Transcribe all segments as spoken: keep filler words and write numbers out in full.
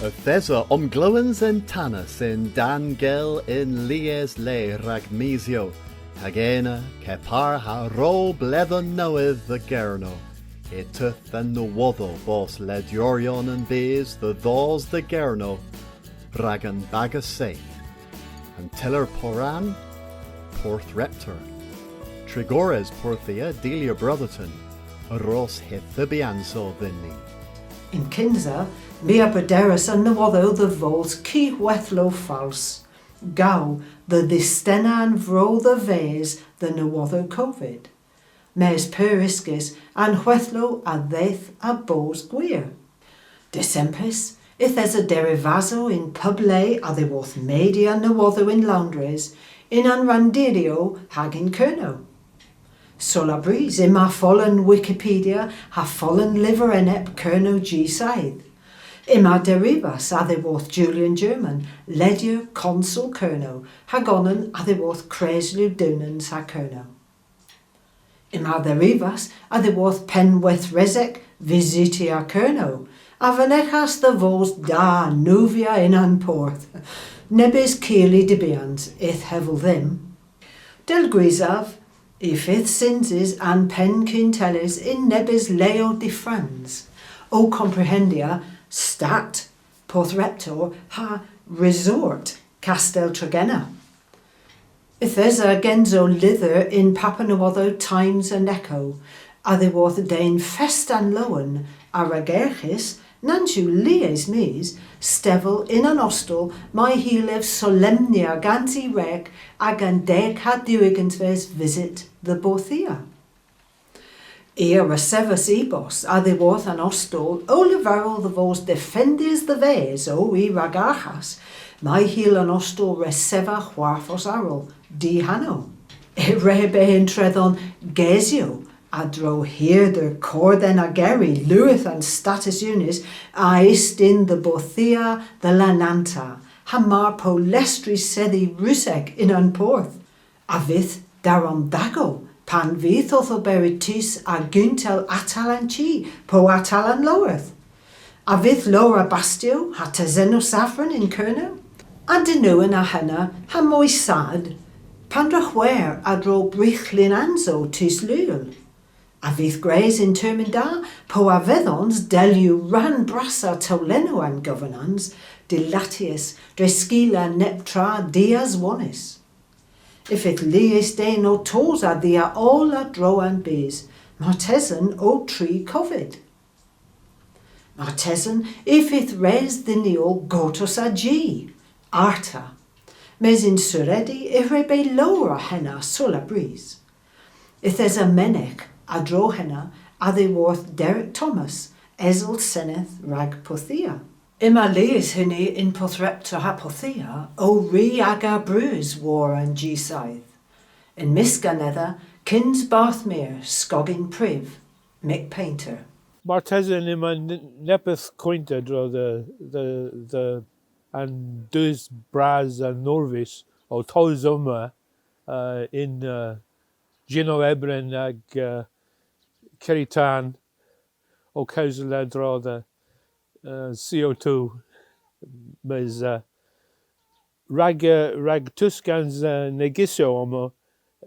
Yth esa omglewans yntanys yn-dann gell yn lies le rag misyow, hag ena kepar ha ro bledhen nowydh dhe Gernow, y teuth an nowodhow bos ledyoryon an bys dhe dhos dhe Gernow rag an bagas seyth. An tyller poran, Porthreptor. Trigores Porthia, Delia Brotherton, a ros hy thybyansow dhyn ni. Yn kynsa, my a brederis an nowodhow dhe vos kehwedhlow fals, gow dhe dhistenna an vro dhe-ves dhe nowodhow Covid. Mes pur uskis, an hwedhlow a dheuth ha bos gwir. Desempis, yth esa derivasow yn pub le a-dhyworth media nowodhow yn Loundres, yn an ranndiryow hag yn Kernow. Seulabrys, yma folen Wikipedia ha folen lyver enep Kernow G seyth. Yma derivas a-dhyworth Julian German, ledyer Konsel Kernow, hag onan a-dhyworth Kreslu Dewnens ha Kernow. Yma derivas a-dhyworth pennweythresek Visitya Kernow, a venegas dhe vos da neuvya yn an porth. Nebes kili dybyans, yth hevel dhymm. Dell grysav, y fydh synsys an penn kuntelles yn nebes leow dyffrans, ow komprehendya Stad Porthreptor ha Resort Kastel Tregenna. Yth esa genso lyther yn paper nowodhow Times and Echo, a-dhyworth den fest an lowen, a ragerghis, nans yw lies mis, stevel yn an ostel may hyllir solempnya gans y wreg agan deg ha dew ugensves vysyt dhe Borthia. I a resevas e-bost a-dhyworth an ostel ow leverel dhe vos defendys dhe-ves ow ragerghas, may hyll an ostel reseva hwarvos arall, dihanow. Y re beu yntredhon gesyow a-dro hirder kordhen a gerri lewydh an Statys Unys a ystyn dhe Borthia dhe Lananta, ha mar po lestri sedhi Russek yn an porth. A vydh darondagow pan vydh orth oberi tus a guntel atal an chi po atal an lowarth? A vydh lowr a bastiow ha tesennow safran yn Kernow? Ha dehwel a henna ha moy sad, pandr'a hwer a-dro bryghlynansow tus leel? A vydh gwrys yn termyn da po a vedhons dell yw rann brassa towlennow an governans dilatys dre skila neptra diaswonys? Y fydh lies den ow tos a-dhia oll a-dro an bys, martesen ow tri Covid. Martesen y fydh res dhyn ni oll gortos a ji, arta. Mes yn suredi y re beu lowr a henna seulabrys. Yth esa menydh a-dro henna a-dhyworth Derek Thomas, esel senedh rag Porthia. Yma lies huni yn Porthreptor ha Porthia ow ri aga breus war an G seyth. Yn mysk anedha, kyns Bardh Meur, Skogynn Pryv, Mick Paynter. Martesen yma n-, neppyth koynt a-dro dhe, dhe, dhe an dus bras a Norvys ow tos omma, uh, yn, uh, jynnow ebron hag, uh, kerri tan ow kewsel a-dro dhe, uh, C O two. Mes, uh, rag, uh, rag tus gans, uh, negysyow omma,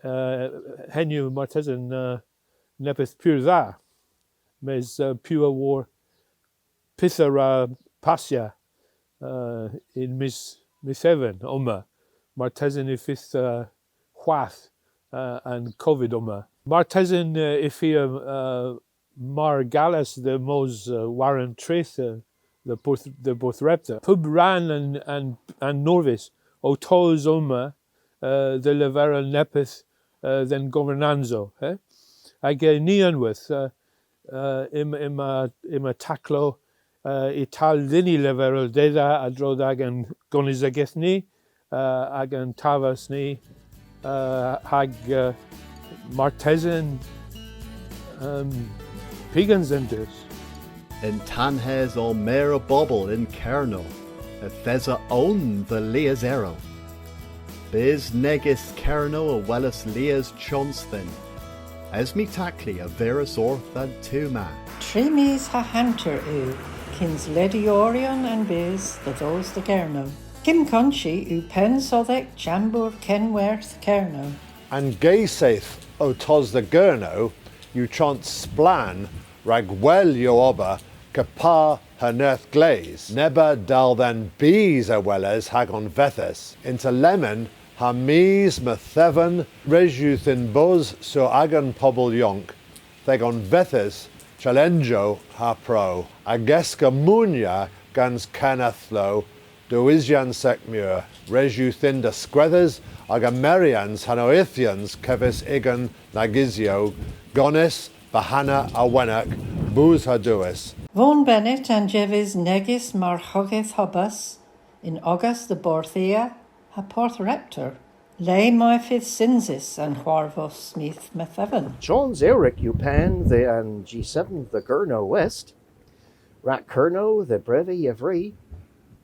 uh, henn yw martesen, uh, neppyth pur dha. Mes, uh, piw a wor pyth a wra passya, uh, yn mis, mis Metheven omma, martesen y fydh, uh, hwath, uh, an Covid omma. Martesen, uh, y fia, uh, mar gales dhe mos, uh, war an treth, uh, dhe Borth-, dhe Borthreptor. Pub rann an, an, an Norvys ow tos omma, uh, dhe leverel neppyth, uh, dhe'n governansow, eh? Hag, uh, ni ynwedh, uh, uh, yma, yma, yma taklow, uh, y tal dhyn ni leverel dhedha a-dro dh'agan gonisogeth ni, uh, agan taves ni, uh, hag, uh, martesen, um, pygans an dus. Yntanys o meur a bobel yn Kernow, yth esa own dhe lies erel. Bys negys Kernow a welas lies chons dhyn. Esme Tackley a viras orth an tu ma. Tri mis ha hanter yw Kyns ledyoryon an bys dhe dhos dhe Gernow. Kim Conchie yw pennsodhek Chambour Kenwerth Kernow. An geseyth ow tos dhe Gernow yw chons splann rag gwelyow ober kepar ha nerth glas. Neb a dal dhe'n bys a weles hag onkethys. Ynter lemmyn ha mis Metheven res yw dhyn bos sur agan pobel yonk, hag onkethys, chalenjow ha prow. Agas kemmonya gans kenedhlow dewisyans sek meur, res yw dhyn diskwedhes aga meryans ha'n oythyans kevys y'gan negysyow, gonis, bahenna, awenek, boos ha dewis. Vaughan Bennett a'n jeves negys marghogeth hobas yn ogas dhe Borthia ha Porth Reptor, le may fydh synsys an hwarvos mis Metheven. Chons ewrik yw pan dhe an G seven dhe Gernow West, rag Kernow dhe brevi y vri,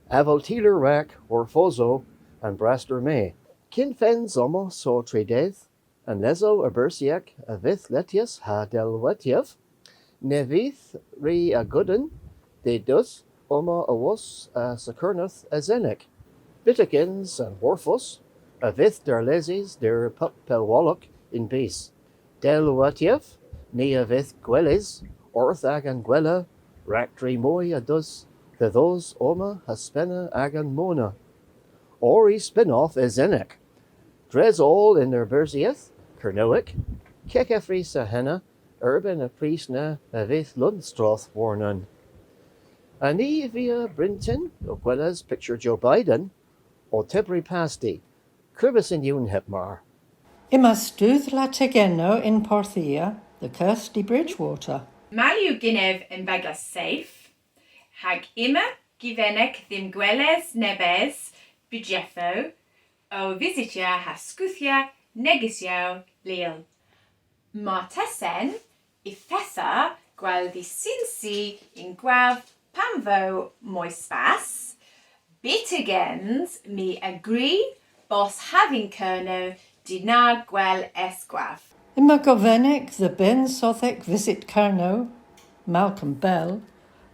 avel tyller rag hwarvosow an braster ma. Kyn fens omma so tre dedh, an lesow a bersiek a vydh lettys ha dell wetyav, ny vydh ri a goden dhe dus omma awos a sekernow asenek. Byttegyns an hwarvos a vydh darlesys der pub pellwolok y'n bys. Dell wetyav, ni a vydh gwelys orth agan gwella, rag dri moy a dus dhe dhos omma ha spena agan mona. Ow spynn-off asenek. Dres oll an bersieth Kernewek, kekeffrys ha henna, erbynn an prys na a vydh Lundstrøm warnan. Ha ni a via bryntin ow kweles piktur Joe Biden ow tybri pasti. Kribys yn ewn heb mar. Yma studhla tegenaw yn Porthia dhe Kirsty Bridgewater. Mall yw genev an bagas seyth, hag yma govenek dhymm gweles nebes bygeffow ow vysytya ha skoodhya negysyow leel. Martesen, yth esa gwell dh'y synsi yn gwav pan vo moy spas. Byttegyns my a grys bos hav yn Kernow dynnargh gwell es gwav. Yma govenek dhe bennsodhek Visit Kernow, Malcolm Bell,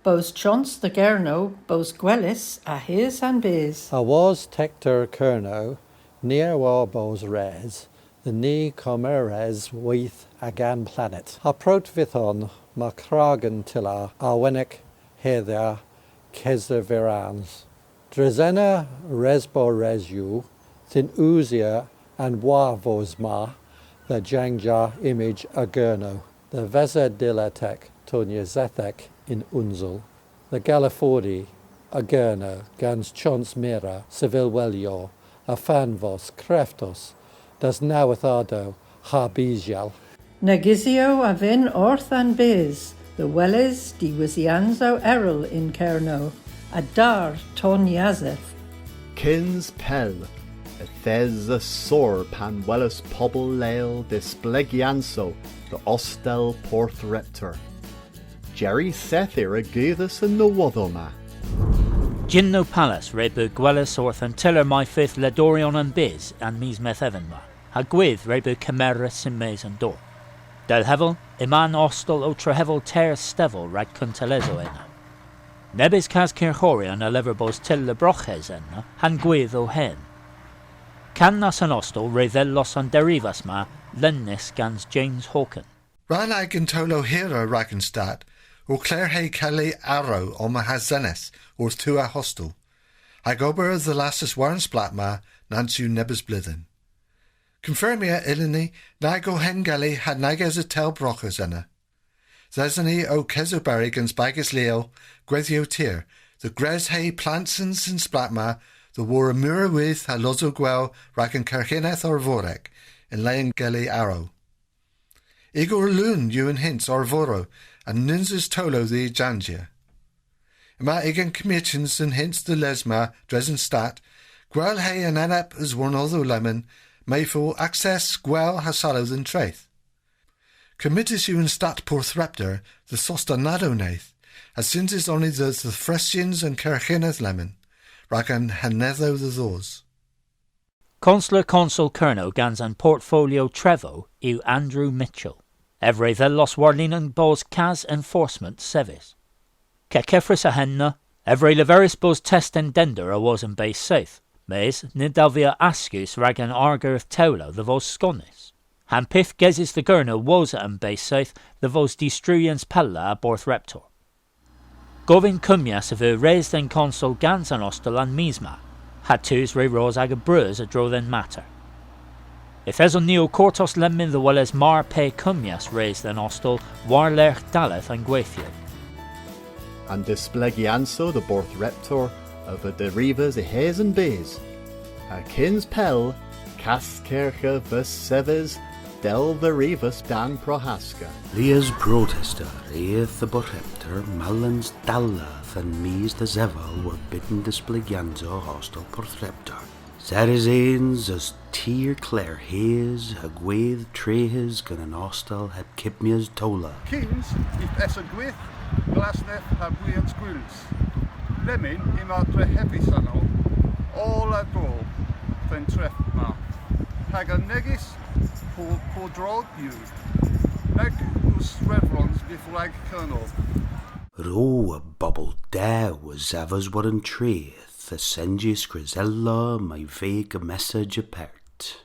bos chons dhe Gernow bos gwelys a-hys an bys. Awos Tekter Kernow, ni a wor bos res dhe ni kemeres with agan planet. Ha prout vyth onan may kragen tyller awenek hedhyw keservyrans. Dres ena res bo res yw dhyn usya an hwarvos ma dhe jangja imaj a Gernow, dhe vesa dilletek tonysedhek yn unsel, dhe galafordhi a Gernow gans chons meur a sevel welyow a fannvos kreftos, dasnowethardow ha bysyal. Negysyow a vynn orth an bys dhe weles diwysyansow erel yn Kernow a-der tonyasedh. Kyns pell, yth esa sur pan welas pobel leel displegyansow dhe Ostel Porth Reptor. Jerry Sethir a gudhas an nowodhow ma. Jynnow Palas re beu gwelys orth an tyller may fydh ledyoryon an bys an mis Metheven ma, ha gwydh re beu kemerys yn-mes an dor. Dell hevel, yma'n ostel ow trehevel teyr stevel rag kuntellesow ena. Nebes kas kyrghoryon a lever bos tyller broghes ena ha'n gwydh ow hen. Kannas an ostel re dhellos an derivas ma lennys gans James Hawken. Rann agan towlow hirra rag an stat, ow klerhe kelli arow omma ha senys orth tu an ostel, hag ober a dhallathas war an splat ma nans yw nebes bledhen. Konfirmya yllyn ni nag o hengelli ha nag esa tell broghes ena. Yth eson ni ow kesoberi gans bagas leel gwedhyow tir, dhe greshe plansyans y'n splat ma, dhe worra meur a wydh ha losow gwell rag an kerghynnedh arvorek, yn le an gelli arow. Igor leun yw an hyns arvorow, ha nyns eus towlow dh'y janjya. Yma ugens commityans an hyns dhe les ma dres an stat, gwellhe an enep aswonodhow lemmyn, may fo aksess gwell ha salow dhe'n treth. Commitys yw an stat Porth Reptor dhe sostenadow neyth, ha synsys on ni dhe dhifresyans an kerghynnedh lemmyn, rag an henedhow dhe dhos. Konsler Konsel Kernow gans an portfolio trevow yw Andrew Mitchell. Ev re dhellos warlinen bos kas enforcement sevys. Kekeffrys ha henna, ev re leveris bos test endendor awos an bys seyth, mes ny dalvia askus rag an argerdh tewla dhe vos skonys. Ha'n pyth gesys dhe Gernow wosa an bys seyth dhe vos distruyans pella a Borthreptor. Govyn kummyas a veu res dhe'n konsel gans an ostel an mis ma, ha tus re ros aga breus a-dro dhe'n mater. Yth eson ni ow kortos lemmyn dhe weles mar pe kummyas res dhe'n ostel war-lergh dalleth an gweythyow. An displegyansow dhe Borthreptor a veu derivys y-hys an bys, ha kyns pell, kaskergh a veu sevys dell dherivas Dan Prohaska. Lies protester eth dhe Borthreptor mallans dalleth an mis dhe sevel warbydn displegyansow ostel Porthreptor. Serrys ens a'n tir klerhes ha gwedh trehys gans an ostel heb kummyas towla. Kyns yth esa gwydh glasneth ha bwyans gwyls. Lemmyn yma drehevys a'n oll a-dro dhe'n treth ma. Hag an negys po, po drog yw. Nag eus revrons vyth rag Kernow. Ro a bobel dew a savas war an treth a senjys grisella may veu gemmys apert.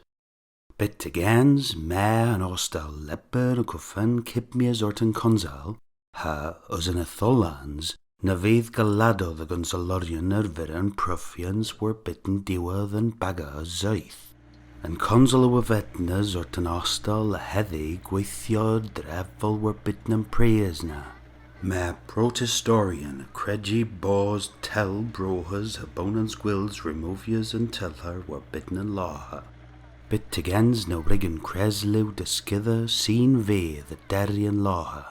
Byttegyns, ma an ostel lever a govyn kummyas orth an konsel, ha, eus an etholans, na vydh galladow dhe gonseloryon a viren profyans warbydn diwedh an bagas seyth. An konsel a wovynnas orth an ostel a hedhi gweythyow drehevel warbydn an prys na. Ma protestoryon a kredi bos tell brohes ha bownans gwyls removyas a'n tyller warbydn an logha. Byttegyns ny wrug an kreslu diskudha sin vy dhe derri an logha.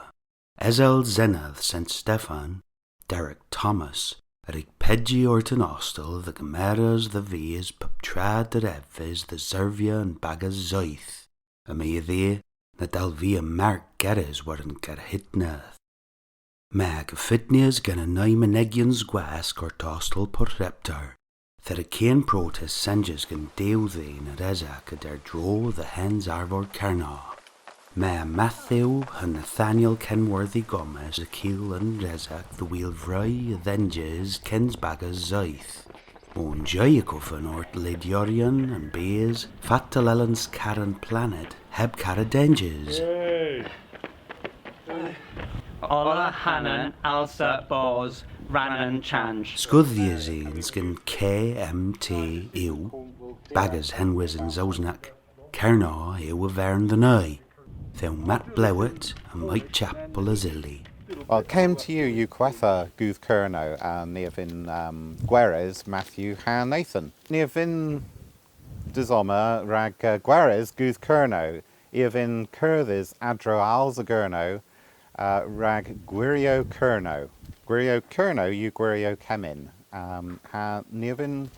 Esel Senedh Sen Stefan, Derek Thomas, a wrug pegi orth an ostel dhe gemeres dhe-ves pub tra derivys dhe servya an bagas seyth, ha may a dhia na dalvia margh gerys war an gerhydneth. Ma aga fydnyas gans an ney menegyans gwask orth ostel Porthreptor, thera kien protest senjys gans dew dhyn a resek a-derdro dhe Hens Arvor Kernow. Ma Matthew ha Nathaniel Kenworthy Gomez a gul an resek dhe wul vri a dhenjys kyns bagas seyth. Moy ha moy a govyn orth leydyoryon an bys fatel ellens kara'n planet heb kara denjys. Oll ahanan a alsa bos rann an chanj. Skoodhys yns gans K M T U, bagas henwys yn Sowsnek, Kernow yw a vern dhe ni. Dhe'n Matt Blewett ha Mike Chappell a Zilly. Wel, K M T U yw kowetha Gudh Kernow, ha ni a vynn, um, gweres Matthew ha Nathan. Ni a vynn deus omma rag, uh, gweres Gudh Kernow. I a vynn kerdhes a-dro als a Gernow, uh, rag gwiryow Kernow. Gwiryow Kernow yw gwiryow kemmyn. Um, ha ni a vynn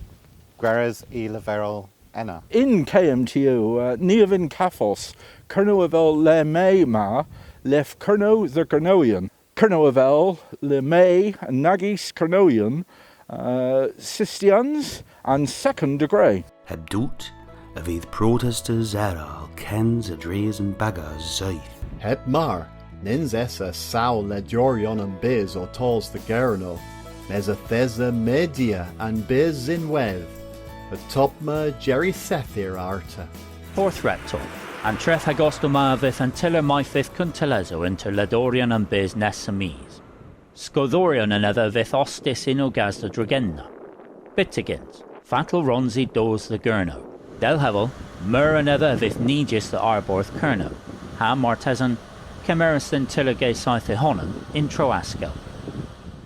gweres y leverel ena. Yn K M T U, uh, ni a vynn kavos Kernow avel le may ma, lev Kernow dhe Gernowyon. Kernow avel le may nag eus Kernowyon, uh, systyans an second degree. Heb dout, y fydh protesters erel kyns a-dreus an bagas seyth. Heb mar, nyns esa saw leydyoryon an bys ow tos dhe Gernow, mes yth esa media an bys ynwedh, ha tobma Jerry Sethir arta. Porthreptor, an treth hag ostel ma a vydh an tyller may fydh kuntellesow ynter leydoryon an bys nessa mis. Skoodhoryon anedha a vydh ostys yn ogas dhe Dregenna. Byttegyns, fatel wrons i dos dhe Gernow? Dell hevel, meur anedha a vydh nijys dhe arborth Kernow, ha martesen, kemerys dhe'n tyller G seyth y honan yn Troaskel.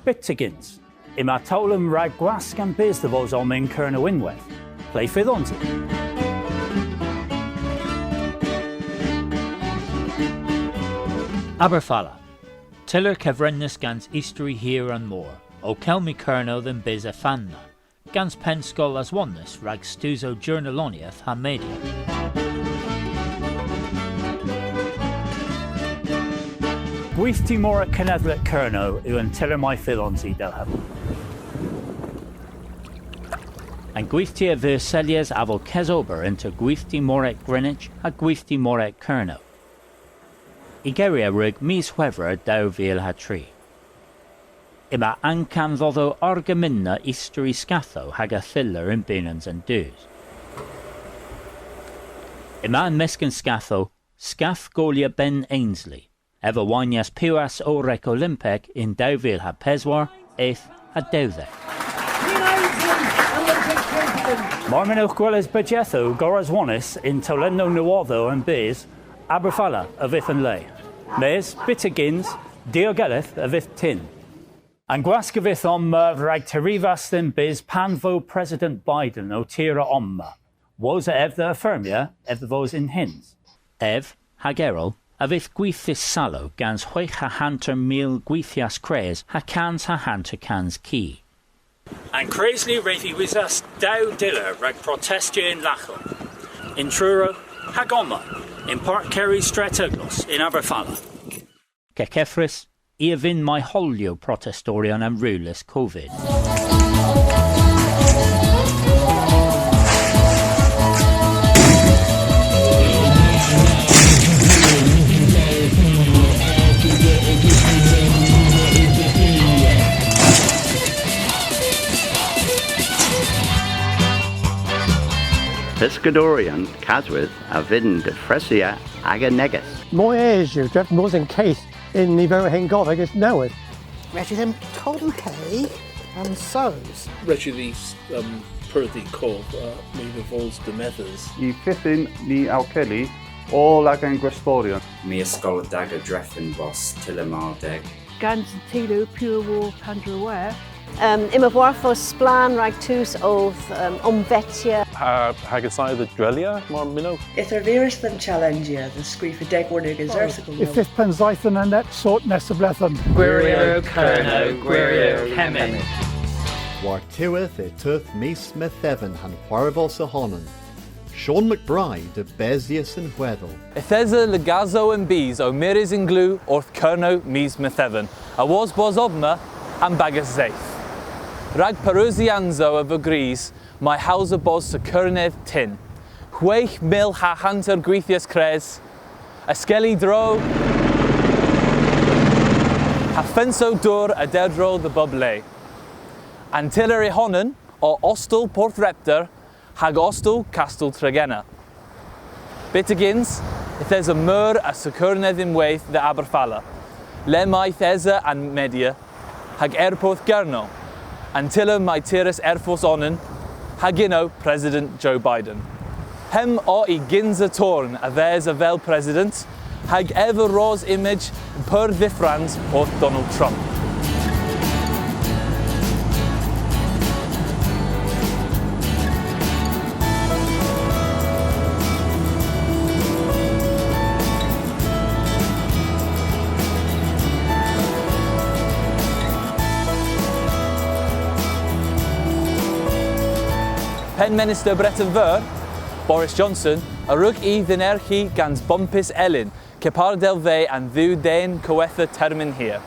Byttegyns, yma towlen rag gwask an bys dhe vos omma yn Kernow ynwedh. Ple fydhons i? Aberfala. Tyller kevrennys gans istori hir an mor, ow kelmi Kernow dhe'n bys efan na, gans pennskol aswonnys rag studhyow jornalonieth ha media. Gwithti Morek Kenedhlek Kernow yw an tyller may fydhons i, dell hevel. An gwithti a veu selys avel kesober ynter Gwithti Morek Greenwich ha Gwithti Morek Kernow. Igeri a wrug mis Hwevrer dew vil ha tri. Yma ankam dhodho argemmynna istori skathow hag a thyller yn bewnans an dus. Yma yn mysk an skathow, skath golya Ben Ainslie, ev a waynyas piwas owrek Olympek yn dew vil ha peswar, eth ha dewdhek. Mar mynnowgh gweles bejethow goraswonys yn towlennow nowodhow an bys, Aberfala a vydh an le. Mes, byttegyns, diogeledh a vydh tynn. An gwask a vydh omma rag derivas dhe'n bys pan vo President Biden ow tira omma. Wosa ev dhe afirmya ev dhe vos yn hyns. Ev, hag erel, a vydh gwithys salow gans hwegh ha hanter mil gwithyas kres ha kans ha hanter kans ki. An kreslu re dhiwysas dew dyller rag protestya yn Laghow, yn Truru, hag omma, yn Park Kerry Stret Eglwys yn Aberfala. Kekeffrys, i a vynn may holyow protestoryon an rewlys Covid. Pyskadoryon Kaswydh a vynn difresya aga negys. Moy es yw drefen bos an keth yn niver hengodh ages nowydh. Res yw dhymm tonhe an sows. Res yw dhis, um, perthi kov, uh, my dhe vos demedhys. Y fydhyn ni ow kelli oll agan gwestoryon. My a skollys aga drefen bos tyller mar deg. Gans an teylu pur war pandra wer. Um, yma hwarvos splann rag tus owth, um, omvetya. Ha, hag assaya dhe dreylya, mar mynnowgh. Yth erviras dhymm chalenjya dhe skrifa deg warn ugens erthygel. Y fydh pennseythen a neb sort nessa bledhen. Gwiryow Kernow, gwiryow kemmyn. War-tu y teuth mis Metheven ha'n hwarvos y honan. Sean McBride a besyas an hwedhel. Yth esa lagasow an bys ow mires yn glew orth Kernow mis Metheven, awos bos omma an bagas seyth. Rag pareusiansow a veu gwrys, may hallsa bos sekuryneth tynn. Hwegh mil ha hanter gwithyas kres, eskelli dro, ha fensow dur a derdro dhe bub le. An tyller y honan o Ostel Porth Reptor hag Ostel Kastel Tregenna. Byttegyns, yth esa meur a sekuryneth ynwedh dhe Aberfala, le mayth esa an media, hag Ayrborth Gernow, an tyller may tiras Air Force Onan, hag ynno President Joe Biden. Hemm o y gynsa torn a-dhesempis avel president, hag ev a ros imaj pur dhyffrans orth Donald Trump. Pennmenyster Breten Veur, Boris Johnson, a wrug y dhynerghi gans bompys elin, kepar dell ve an dhew den kowetha termyn hir.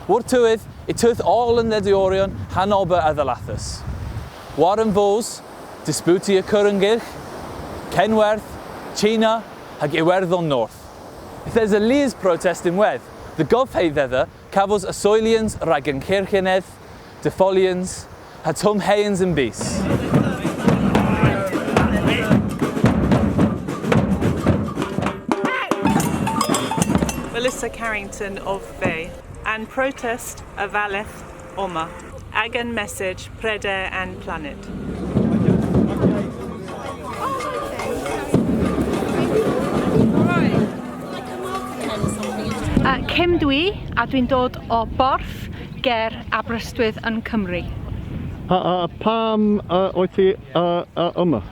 Wor'tiwedh, y teuth oll an ledyoryon ha'n ober a dhallathas. War an voes, disputya kurungergh, kenwerth, China, hag Iwerdhon North. Yth esa lies protest ynwedh, dhe govhe dhedha kavos assoylyans rag an kerghynnedh, defolyans, ha tomheans an bys. Melissa Carrington ov vy. An protest a dhalleth omma. Agan messach, preder an planed. Uh, Kim dw i, a dwi'n dod o Borth ger Aberystwyth yn Cymru. A, a pam, uh, wyt ti, uh, uh, yma?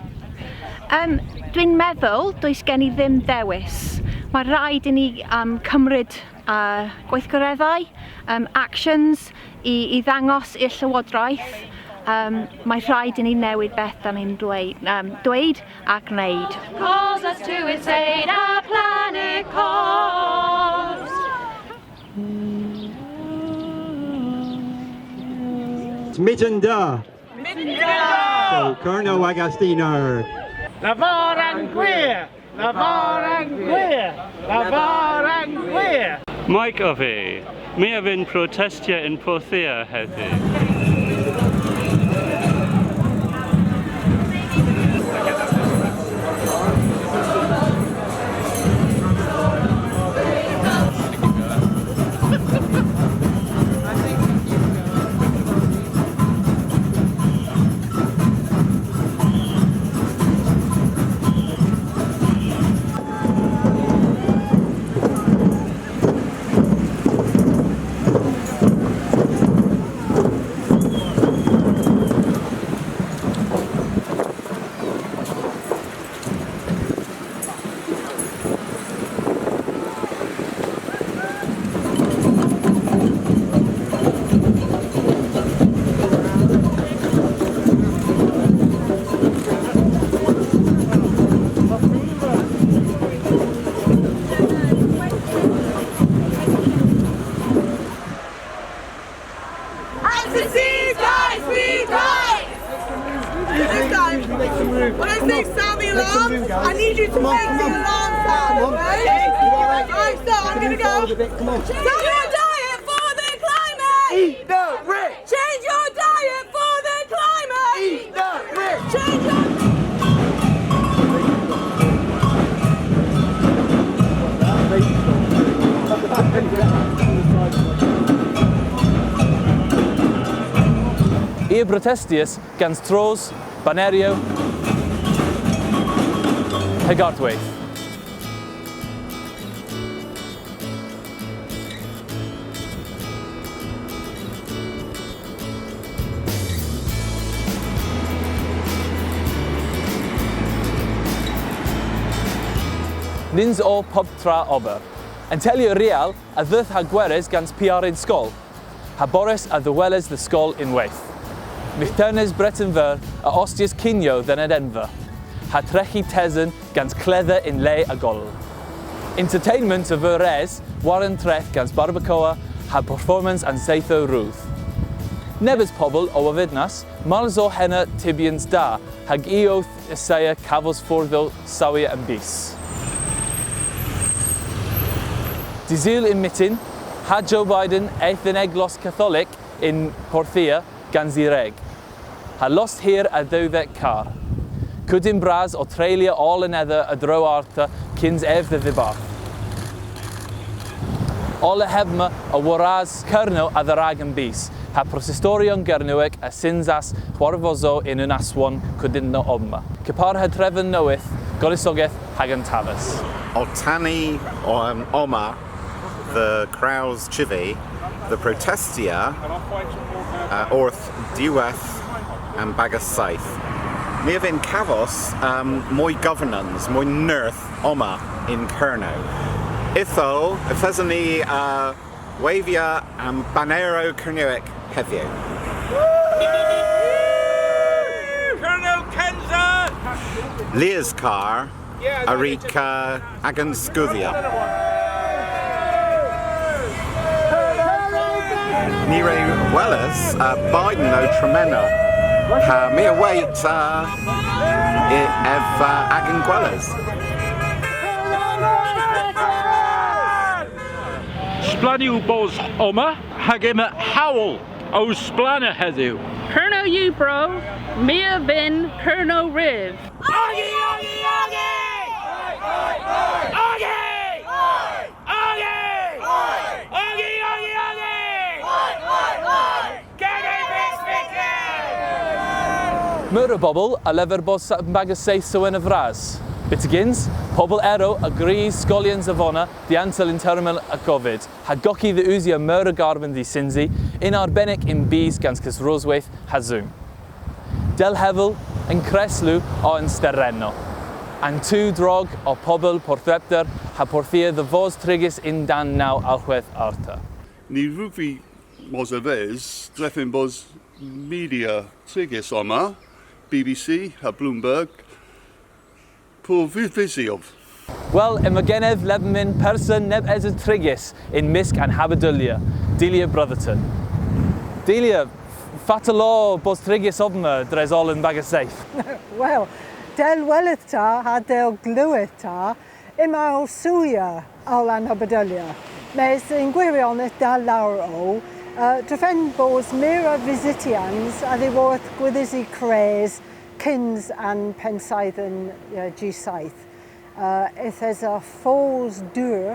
Um, dwi'n meddwl does gen i ddim dewis. Mae rhaid i ni, um, cymryd, uh, gweithgareddau, um, actions i, i ddangos i'r Llywodraeth, um, mae rhaid i ni newid beth da ni'n dweud, um, dweud a gwneud. Calls us to its aid, our planet calls. Myttin da. Myttin da. So, Kernow hag Astinner. Lavar an gwir! Lavar an gwir! Lavar an gwir! Mike ov vy. My a vynn protestya yn Porthia hedhyw. As the seas rise, we rise! This time, when I say sound the alarm, I need you to make the alarm sound, okay? Right, so I'm gonna go. Come on. Change your diet for the climate! Eat the rich! Change your diet for the climate! Eat the rich! Change your I a brotestyas gans tros, baneryow hag artweyth. Nyns o pub tra ober. An teylu riel a dheuth ha gweres gans P R y'n skol, ha Boris a dhehwelis dhe skol ynwedh. Myghternes Breten Veur a ostyas kinyow dhe'n Edenva, ha treghi tesen gans kledha yn le a goll. Entertainment a veu res war an treth gans barbacoa ha performance an sethow rudh. Nebes pobel o wovynnas, mars o henna tybyans da, hag i owth assaya kavos fordh dhe sawya an bys. Dy' Sul yn myttin, ha Joe Biden eth dhe'n eglos Katholik yn Porthia gans y wreg, ha lost hir a dhewdhek karr. Kudyn bras o treylya oll anedha a-dro arta kyns ev dhe dhiberth. Oll a hemma a worras Kernow a-dherag an bys, ha protestoryon Gernewek a synsas hwarvosow yn unn aswon kudynnow omma, kepar ha trevow nowydh, gonisogeth hag an taves. Otta ni, um, omma dhe Krows Chivi, dhe protestya, uh, orth diwedh an bagas seyth. My a vynn kavos, um, moy governans, moy nerth omma yn Kernow. Ytho, yth eson ni, uh, wavya an banerow Kernewek hedhyw. Kernow Kensa! Lies karr a wrug, uh, agan skoodhya. Ni re welas, uh, Biden ow tremena. Ha my a wayt, uh, i, ev, uh, agan gweles. Splann yw bos omma hag yma howl ow splanna hedhyw. Kernow yw bro, my a vynn Kernow rydh. Oggy, oggy, oggy! Oggy! Oggy! Oggy, oggy, oggy! Meur a bobel a lever bos an bagas seyth sewen a vras. Byttegyns, pobel erel a grys skolyans a vona dhiantel yn termyn a Covid, ha goki dhe usya meur a garbon dh'y synsi, yn arbennik yn bys gans kesrosweyth ha Zoom. Dell hevel, an kreslu o an sterennow. An tu drog o pobel Porthrepter ha Porthia dhe vos trigys yn-dann naw alhwedh arta. Ny wrug vy mos a-ves, drefen bos media trigys omma, B B C ha Bloomberg, pur vysi ov. Wel, yma genev lemmyn person neb esa trigys yn mysk an habadulya, Delia Brotherton. Delia, f-, fatel o bos trigys omma dres oll an bagas seyth? Wel, dell welydh ta ha dell glewydh ta, yma ow sawya oll an habadulya. Mes yn gwiryonedh da lowr o, uh, drefen bos meur a vysytyans a-dhyworth gwithysi kres kyns an pennseythen, uh, G seyth. Uh, yth esa fos dur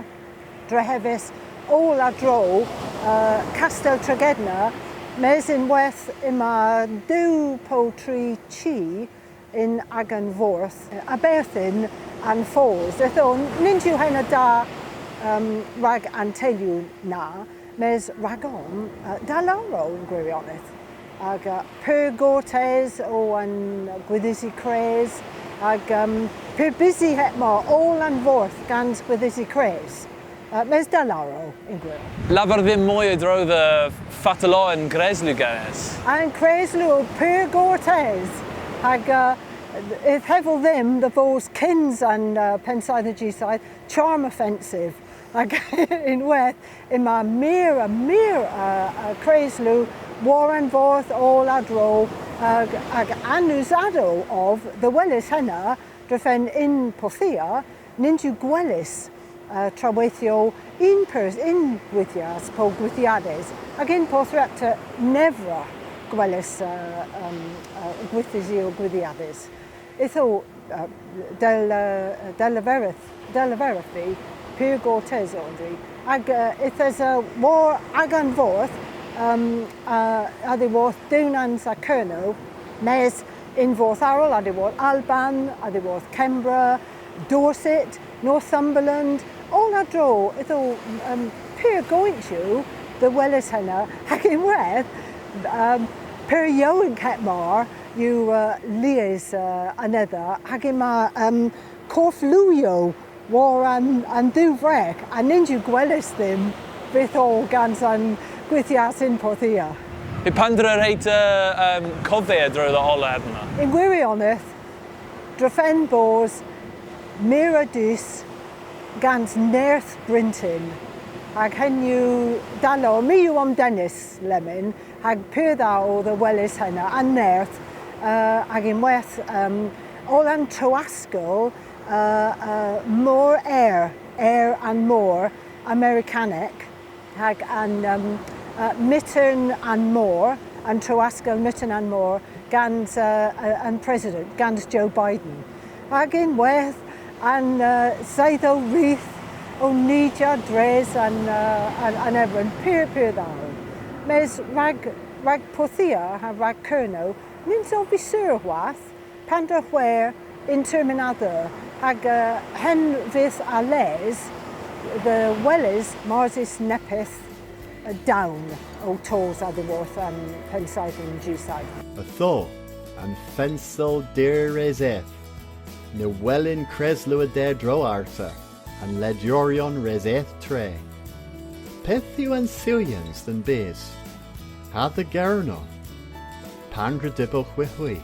drehevys oll a-dro, uh, Kastel Tregedna, mes ynwedh yma diw po tri chi yn agan fordh, uh, a-berth yn an fos. Ytho, nyns yw henna da, um, rag an teylu na, mes ragon, uh, da lowr o yn gwiryonedh. Hag, uh, pur gortes o an gwithysi kres, hag, um, pur bysi heb mar, oll an fordh gans gwithysi kres. Uh, mes da lowr o yn gwir. Lavar dhymm moy a-dro dhe fatel o an kreslu genes. An kreslu o pur gortes. Hag, uh, yth hevel dhymm dhe vos kyns an, uh, pennseythen G seyth, charm offensive. Hag ynwedh yma meur ha meur a, a kreslu war an fordh oll a-dro, hag, hag anusadow ov dhe weles henna, drefen yn Porthia, nyns yw gwelys, uh, traweythyow yn pers-, yn gwithyas po gwithyades, hag yn Porthrepta nevra gwelys, uh, um, uh, gwithysi po gwithyades. Ytho, uh, dell, uh, dell leverydh, dell leverydh vy, pur gortes on vy. Hag, uh, yth esa war agan fordh, um, uh, a-dhyworth Dewnans ha Kernow, mes yn fordh arall, a-dhyworth Alban, a-dhyworth Kembra, Dorset, Northumberland, oll a-dro, ytho, um, pur goynt yw dhe weles henna, hag ynwedh, um, pur yowynk heb mar yw, uh, lies, uh, anedha, hag yma, um, korfluwyow war an, an dhiwvregh, ha nyns yw gwelys dhymm vyth oll gans an gwithyas yn Porthia. Pandr'a wre'ta, um, kovhe a-dro dhe oll a henna? Yn gwiryonedh, drefen bos meur a dus gans nerth bryntin, hag henn yw da lowr. My yw omdennys lemmyn, hag pur dha o dhe weles henna, an nerth, uh, hag ynwedh, um, oll an tro-askel, uh, uh, mor, er, er an mor Amerikanek, hag an, um, uh, Myghtern an Mor, an tro-askel Myghtern an Mor, gans, uh, uh, an president, gans Joe Biden. Hag ynwedh an, uh, seythow rudh ow nija dres an, uh, an, an evran, pur, pur dha. Mes rag, rag Porthia ha rag Kernow, nyns ov vy sur hwath, pandr'a hwer yn termyn a dheu, hag, uh, henn vydh a les dhe weles mars eus neppyth, uh, down ow tos a-dhyworth an pennseythen G seyth. Ytho, an fensel dur res eth. Ny welyn kreslu a-derdro arta. An ledyoryon res eth tre. Pyth yw an sewyans dhe'n bys? Ha dhe Gernow? Pandr'a dybyl hwi hwi?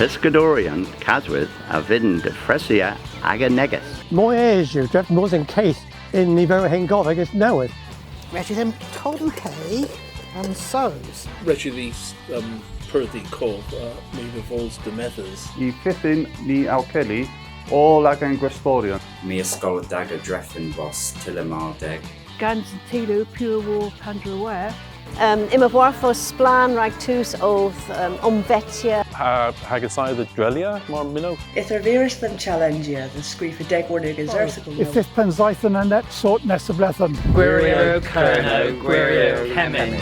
Pyskadoryon Kaswydh a vynn difresya aga negys. Moy es yw drefen bos an keth yn niver hengovek nowydh. Res yw dhymm tollen he an sows. Res yw dhis, um, perthi kov, uh, my dhe vos demedhys. Y fydhyn ni ow kelli oll agan gwestoryon. My a skollys aga drefen bos tyller mar deg. gans an teylu pur war pandr'a hwer. Um, yma hwarvos splann rag tus owth, um, omvetya. Ha, hag assaya dhe dreylya, mar mynnowgh. Yth ervirys dhymm chalenjya dhe skrifa deg warn ugens erthygel. Y fydh pennseythen a neb sort nessa bledhen. Gwiryow Kernow, gwiryow kemmyn.